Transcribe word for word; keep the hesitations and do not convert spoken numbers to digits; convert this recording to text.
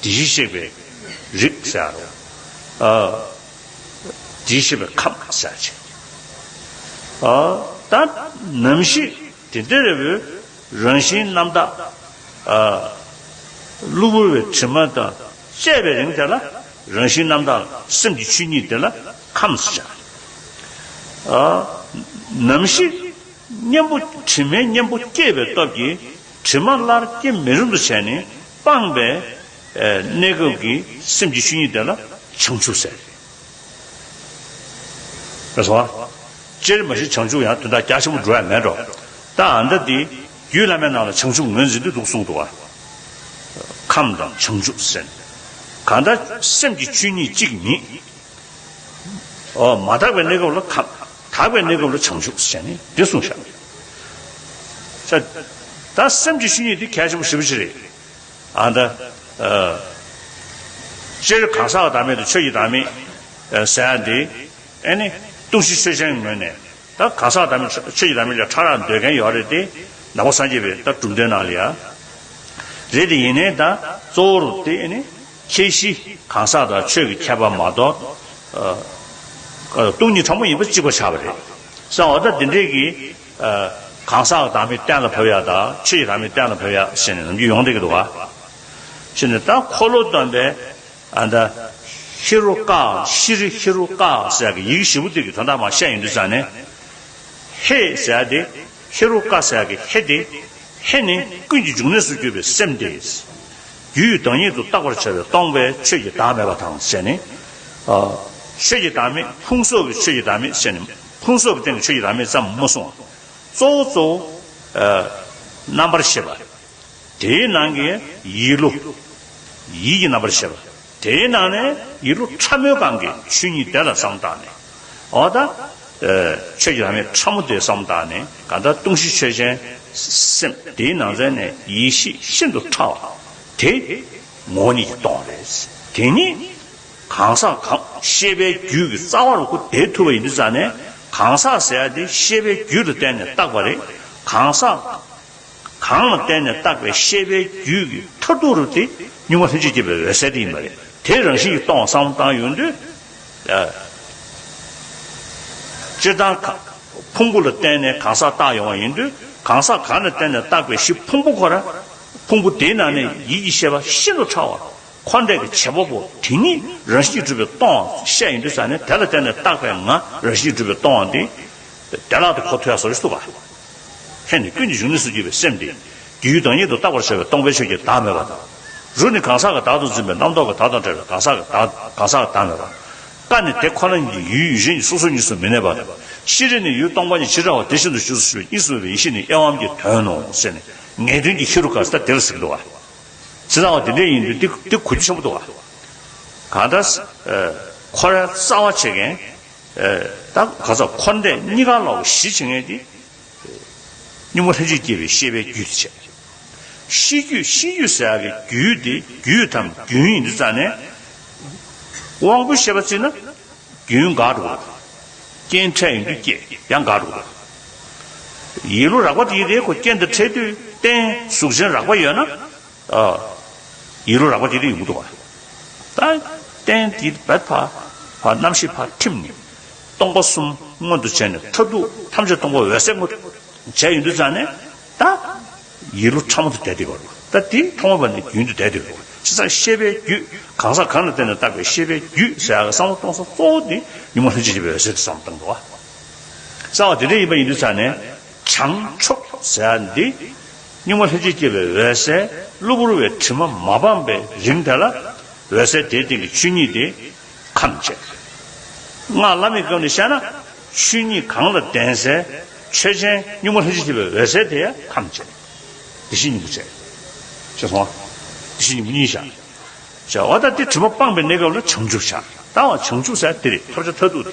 དེ་བཞིན་གཤེགས་པའི་རིགས་ཟེར་རོ། ཨ། དེ་བཞིན་གཤེགས་པའི་ཁམས་ཟེར་ཅིག་ཨ། ད་ནམ་ཞིག་དེ་འདྲ་རེ་བའི་རང་བཞིན་རྣམ་དག་ཨ། གློ་བུར་བའི་དྲི་མ་དང་བཅས་པའི་རིང་དེ་ལ་རང་བཞིན་རྣམ་དག་སེམས་ཀྱི་ཆོས་ཉིད་དེ་ལ་ཁམས་ཟེར། ཨ། ནམ་ཞིག་གཉེན་པོ་དྲི་མའི་གཉེན་པོ་སྐྱེས་པའི་སྟོབས་ཀྱིས་དྲི་མ་སླར་སྐྱེ་མི་རུང་དུ་བྱས་ནས་སྤངས་པའི་གནས་སྐབས་ཀྱི་སེམས་ཀྱི་ཆོས་ཉིད་དེ་ལ་བྱང་ཆུབ་ཟེར། རེད་སོང་ཨ། སྤྱིར་མ་གཞི་བྱང་ཆུབ་ཡང་དོན་དག་རྒྱ་ཆེན་པོ་འགྲོ་ཡ་མེད་འགྲོ། ད་ཨ་མདའ་འདི་རྒྱུད་བླ་མའི་ནང་ལ་བྱང་ཆུབ་ངོས་འཛིན་དུ་འདུག་གསུངས་འདུག་ཨ། ཁམས་དང་བྱང་ཆུབ་ཟེར། གང་ལྟར་སེམས་ཀྱི་ཆོས་ཉིད་གཅིག་ཉིད། ཨོ། མ་དག་པའི་གནས་སྐབས་ལ་ཁམས། དག་པའི་གནས་སྐབས་ལ་བྱང་ཆུབ་ཟེར་ནས་འདི་གསུངས་བཞག་ད་སེམས་ཀྱི་ཆོས་ཉིད་འདི་གལ་ཆེན་པོ་ཞེ་པོ་ཅིག་རེད། ཨ་ད། ཨ། སྤྱིར་གང་ཟག་བདག་མེད་དང་ཆོས་ཀྱི་བདག་མེད་ཟེར་ཡ་འདི་ཨེ་ནི་ལྟུང་བཤེར་ཆོས་ཅན་ངོས་ནས་ད་གང་ཟག་བདག་མེད་ཆོས་ཀྱི་བདག་མེད་ལས་ཕྲ་རགས་འདོད་མཁན་ཡོད་རེད་དེ། ནང་པ་སངས་རྒྱས་པའི་ད་གྲུབ་མཐའི་ནང་ལ་ཡ་རེད་དེ། ཡིན་ནའི་ད་གཙོ་བོར་དེ་ཨེ་ནི་ཁྱད་གཞི་གང་ཟག་དང་ཆོས་ཀྱི་ཁྱད་པར་མ་གཏོགས། ཨ། སྟོང་ཉིད་ཕྲ་མོ་ཡིན་པ་གཅིག་པ་ཆགས་པ་རེད། ས་འོ་ད་འདི་འདྲས་ཀྱི་ཨ། གང་ཟག་གི་བདག་མེད་གཏན་ལ་ཕབ་ཡ་དང་ཆོས་ཀྱི་བདག་མེད་གཏན་ལ་ཕབ་ཡ་ཟེར་ནས་ནམ་རྒྱུན་ཡོང་བསྡད་ཀྱི་འདུག་ག་ཞེས་ནས་ད་འཁོར་ལོ་སྟོན་པའི་ཨ་ད་ཧེ་རུ་ཀ་ཤྲཱི་ཧེ་རུ་ཀ་ཟེར་གི་ཡི་གེ་བཞི་པོ་དེ་གི་དོན་དག་མར་བཤད་ཡོང་དུས་ཙང་ནས། ཧེ་ཟེར་དེ་ཧེ་རུ་ཀ་ཟེར་གི་ཧེ་དེ། ཧེ་ནི་ཀུན་གྱི་འབྱུང་གནས་སུ་གྱུར་པའི་སེམས་ཏེ། རྒྱུའི་བདག་ཉིད་དུ་བཏགས་པར་བྱ་བའི་སྟོང་པའི་ཆོས་ཀྱི་བདག་མེད་པ་དང་ཟེར་ནས། ཨ། ཆོས་ཀྱི་བདག་མེད་ཕུང་སོགས་ཀྱི་ཆོས་ཀྱི་བདག་མེད་ཟེར་ནས་ཕུང་སོགས་ཀྱི་སྟེང་གི་ཆོས་ཀྱི་བདག་མེད་ཙམ་མ་གསུངས། གཙོ་བོ་གཙོ་བོ། ཨ། རྣམ་པར་ཤེས་པ། དེའི་ནང་གི་ཡིད་བློ། ཡིད་ཀྱི་རྣམ་པར་ཤེས་པ། དེའི་ནང་ནས་ཡིད་བློ་ཕྲ་མོའི་སྒང་གི་ཆོས་ཉིད་དེ་ལ་བསམ་བཏང་ནས། འོ་ད། ཨ། ཆོས་ཀྱི་བདག་མེད་ཕྲ་མོ་དེ་བསམ་བཏང་ནས་གང་ལྟར་ལྟུང་བཤེར་ཆོས་ཅན་སེམས་དེའི་ནང་ཚན་ནས་ཡེ་ཤེས་ཤིན་ཏུ་ཕྲ་བ་དེ་ངོ་བོ་ཉིད་ཀྱི་སྟོང་རེད། དེ་ཉིད་གང་ཟག་གང་ཤེས་པའི་རྒྱུད་ཀྱི་རྩ་བ་རུ་ཁོ་དེ་ཐུབ་པ་ཡིན་དུས་ཙང་ནས་གང་ཟག་ཟེར་ཡ་དེ་ཤེས་པའི་རྒྱུད་ལ་བརྟེན་ནས་བཏགས་པ་རེད། གང་ཟག་གང་ལ་བརྟེན་ནས་བཏགས་པའི་ཤེས་པའི་རྒྱུད་ཀྱི་མཐར་ཐུག་རུ་དེ་གཉུག་མ་ལྷན་ཅིག་སྐྱེས་པའི་འོད་གསལ་དེ་ཡིན་པ་རེད། དེ་རང་བཞིན་གྱིས་སྟོང་བསམ་བཏང་ཡོང་དུས། ཨ། སྤྱིར་བཏང་ག་ཕུང་པོ་ལ་བརྟེན་ནས་གང་ཟག་བཏགས་ཡོང་བ་ཡིན་དུས་གང་ཟག་གང་ལ་བརྟེན་ནས་བཏགས་པའི་གཞི་ཕུང་པོ་ཁོ་ར། ཕུང་པོ་དེའི་ནང་ནས་ཡིད་ཀྱི་ཤེས་པ་ཤིན་ཏུ་ཕྲ་བ། འཁོར་འདས་ཀྱི་བྱེད་པ་པོ་དེ་ཉིད་རང་བཞིན་གྱིས་གྲུབ་པའི་སྟོང་བཤད་ཡོང་དུས་ཙང་ནས་དེ་ལ་བརྟེན་ནས་བཏགས་པའི་ང་རང་བཞིན་གྱིས་གྲུབ་པའི་སྟོང་བ་འདི། བདེ་བླག་ཏུ་གོ་ཐུབ་ཡ་བཟོ་ཞིག་འདུག་ག་ཧེ་ནི་ཀུན་གྱི་འབྱུང་གནས་སུ་གྱུར་པའི་སེམས་ཏེ། རྒྱུའི་བདག་ཉིད་དུ་བཏགས་པར་བྱ་བའི་སྟོང་པའི་ཆོས་ཀྱི་བདག་མེད་པ་དང་། རུ་ནི་གང་ཟག་གི་བདག་ཏུ་འཛིན་པའི་རྣམ་རྟོག་གི་བདག་དང་བྲལ་བའི་གང་ཟག་གི་བདག་གང་ཟག་གི་བདག་མེད་པ། ཀ་ནི་དེ་ཁོ་ན་ཉིད་ཀྱི་ཡུལ་ཡུལ་ཅན་གྱི་སོ་སོ་གཉིས་སུ་མི་གནས་པ་དང་། ཤྲཱི་ནི་ཡུལ་སྟོང་པ་ཉིད་ཇི་འདྲ་བ་དེ་བཞིན་དུ་ཞེས་སུ་ཞུ་བའི་དབྱིངས་སུ་མེད་པའི་ཡེ་ཤེས་ནི་དབྱེ་བའམ་གྱི་དོན་ནོ་ཟེར་ནས་ངེས་དོན་གྱི་ཤེས་རབ་ག་ས་དེ་ལ་ཟེར་གྱི་འདུག་བ། ཇི་ལྟ་བ་དེ་འདྲ་ཡིན་དུས་འདི་འདི་གོ་རྒྱུ་ཆེན་པོ་འདུག་བ། གང་ལྟར། ཨ། ཁོ་རའི་རྩ་བ་བྱེད་མཁན། ཨ། ད་ག་ས་འཁོར་འདས་གཉིས་ཀ་ལ་གཞི་བྱེད་མཁན་དེ། གཉུག་མ་ལྷན་ཅིག་སྐྱེས་པའི་ཤེས་པའི་རྒྱུད་དེ་བྱས། ཤེས་རྒྱུད་ཤེས་རྒྱུད་ཟེར་ཡག་གི་རྒྱུད་དེ་རྒྱུད་དམ་རྒྱུན་ཡིན་དུས་ཙང་ནས། དབང་པོའི་ཤེས་པ་བརྩིས་ན། རྒྱུན་འགག་འགྲོ་གི་རེད། རྐྱེན་འཕྲད་ཡོང་དུས་སྐྱེ་ཡང་འགག་འགྲོ་གི་རེད། ཡིད་བློ་རགས་པ་དེ་ཡིན་དེ་ཁོ་རྐྱེན་དང་འཕྲད་དུས་རྟེན་གཟུགས་ཅན་རགས་པ་ཡོད་ན། ཨ། ཡིད་བློ་རགས་པ་དེ་དུས་ཡོང་གི་འདུག་བ། ད་རྟེན་དེ་བད་ཕ་ཕ་རྣམ་ཤེས་ཕ་ཐིམ་ནས་སྟོང་པ་གསུམ་མངོན་དུ་བྱས་ནས་མཐར་ཐུག་ཐམས་ཅད་སྟོང་པ་འོད་གསལ་མངོན་དུ་བྱས་ཡོང་དུས་ཙང་ནས་ད། ཡིད་བློ་ཕྲ་མོ་དུ་བསྡད་དེ་བར། ད་དེ་ཐོག་མ་བར་ནས་རྒྱུན་དུ་བསྡད་དེ་བར། བྱས་ཙང་ཤེས་པའི་རྒྱུད་གང་ཟག་གང་ལ་བརྟེན་ནས་བཏགས་པའི་ཤེས་པའི་རྒྱུད་ཟེར་ཡག་གི་བསམ་བློ་གཏོང་ས་གཙོ་བོ་དེ་གཉུག་མ་ལྷན་ཅིག་སྐྱེས་པའི་འོད་གསལ་དུ་བསམ་བཏང་འདུག་བ། རྩ་བ་དེ་འདྲ་ཡིན་པ་ཡིན་དུས་ཙང་ནས་བྱང་ཆུབ་ཟེར་ཡག་འདི་གཉུག་མ་ལྷན་ཅིག་སྐྱེས་པའི་འོད་གསལ་གློ་བུར་བའི་དྲི་མ་མ་སྤངས་པའི་རིང་དེ་ལ་འོད་གསལ་དེའི་སྟེང་གི་ཆོས་ཉིད་དེ། ཁམས་བྱས། སྔགས་བླ་མེད་སྐབས་ནས་བཤད་ན། ཆོས་ཉིད་གང་ལ་ལྡན་སའི་ཆོས་ཅན་གཉུག་མ་ལྷན་ཅིག་སྐྱེས་པའི་འོད་གསལ་དེ་ཡང་ཁམས་བྱས། དེ་བཞིན་གཉིས་པོ་བྱས། ཤེས་སོང་ང་། དེ་བཞིན་གཉིས་པོ་གཉིས་བཞག་བྱས། འོ་ད་དེ་དྲི་མ་སྤངས་པའི་གནས་སྐབས་ལ་བྱང་ཆུབ་བྱ། ད་བ་བྱང་ཆུབ་ཟེར་དེ་རེད། ཐོབ་བྱ་མཐར་ཐུག་དེ།